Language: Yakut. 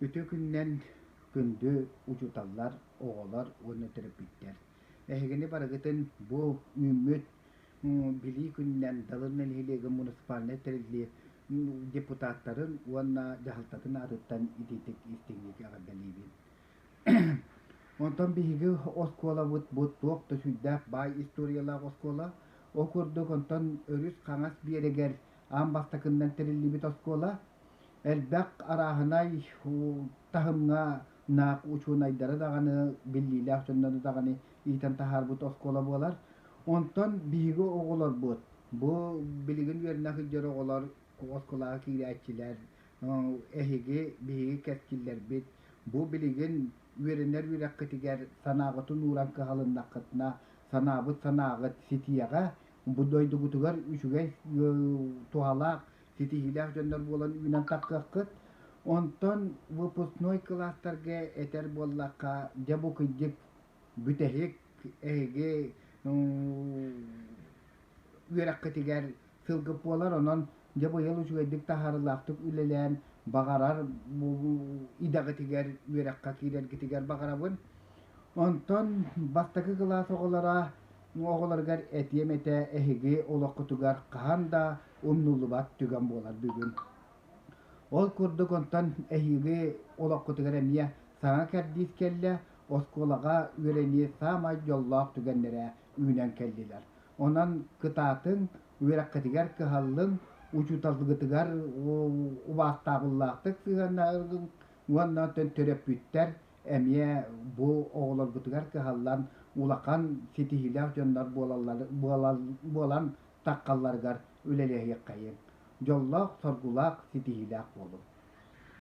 Үтүө күнүнэн күндү учууталлар, оҕолор уонна төрөппүттэр! Эһигини барыгытын бу үүммүт Билии күнүнэн Далыр нэһилиэгин муниципальнай тэриллии депутаттарын уонна дьаһалтатын аатыттан итиитик истиҥник эҕэрдэлиибин. Онтон биһиги оскуолабыт бу туох да сүрдээх баай историялаах оскуола. Ол курдук онтон өрүс хаҥас биэрэгэр аан бастакыннан тэриллибит оскуола. Элбэх арааһынай таһымҥа наах учуонайдары даҕаны, биллиилээх дьоннору даҕаны иитэн таһаарбыт оскуола буолар. Онтон биһиги оҕолорбут, бу билигин үөрэнэ сылдьар оҕолор, оскуолаҕа киирээччилэр, эһиги, биһиги кэскиллэрбит, бу билигин үөрэнэр үөрэххитигэр санааҕытын ууран кыһалыннаххытына, санаабыт санааҕыт ситиэҕэ, бу дойдугутугар үчүгэй туһалаах ситиһиилээх дьоннор буолан үүнэн тахсыаххыт. Онтон выпускной кылаастарга этэр буоллахха, дьэ бу кырдьык бүтэһик эһиги үөрэххитигэр сылгыт буолар. Онон дьэ быйыл үчүгэйдик таһаарыылаахтык үлэлээн, баҕарар идэҕитигэр үөрэххэ киирэргитигэр баҕарабын. Онтон бастакы кылаас оҕолоро оҕолоругар этиэм этэ эһиги олоххутугар хаһан да умнуллубат түгэн буолар бүгүн. Ол курдук онтон эһиги олоххутугар эмиэ саҥа кэрдиис кэллэ, оскуолаҕа үөрэнии саамай дьоллоох түгэннэрэ үүнэн кэллилэр. Онон кытаатыҥ, үөрэххитигэр кыһаллыҥ, учууталгытыгар убаастаабыллаахтык сыһыаннаһыҥ уонна оттон төрөппүттэр эмиэ бу оҕолоргутугар кыһаллан улахан ситиһиилээх дьоннор буолан таххалларыгар үлэлэһиэххэйиҥ. Дьоллоох, соргулаах, ситиһиилээх буолуҥ.